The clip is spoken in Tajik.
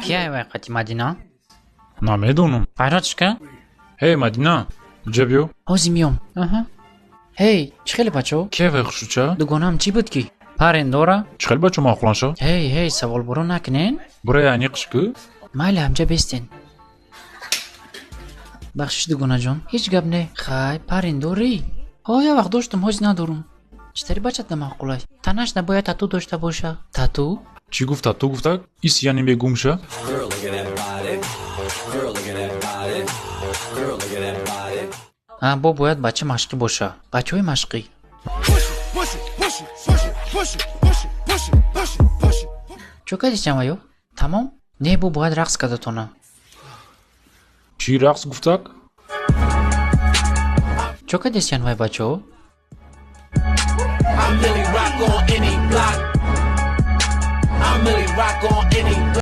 Ки ай вай қати, Мадина? Намедонам. Ҳайратш ка? Ҳей, Мадина, ҷа биё. Ҳозир миём. Аҳа, ҳей, чӣ хеле, бачаҳо? Ки вай хушрӯча? Дугонаам чӣ буд, ки парен дора? Чӣ хел бачо маъқуланша? Ҳей, ҳей, саволборо накунен. Бурай, аниқш ку. Майли, ҳамҷа бестен. Бахшиш, дугонаҷон. Ҳеҷ гап не. Хай, парен дорӣ? Ҳо, як вақт доштум, ҳозир надорум. Чӣ тари бачата маъқулай? Танаш набояд тату дошта боша. Тату? Чӣ гуфта ту гуфтак? Ис яъне мегумша. Girl, look at that body. Girl, look at that body. Girl, look at that body. А, бо бояд бача машқӣ боша, бачаҳои машқӣ. Push it, push it, push it, push it, push it, push it, push it, push it, push it. Чӯ кардистям ваё? Тамом? Не, бо бояд рақс карда тона. Чӣ рақс гуфтак? Чӯ кардистян вай бачаҳо? I really rock on any block. I really rock on any block.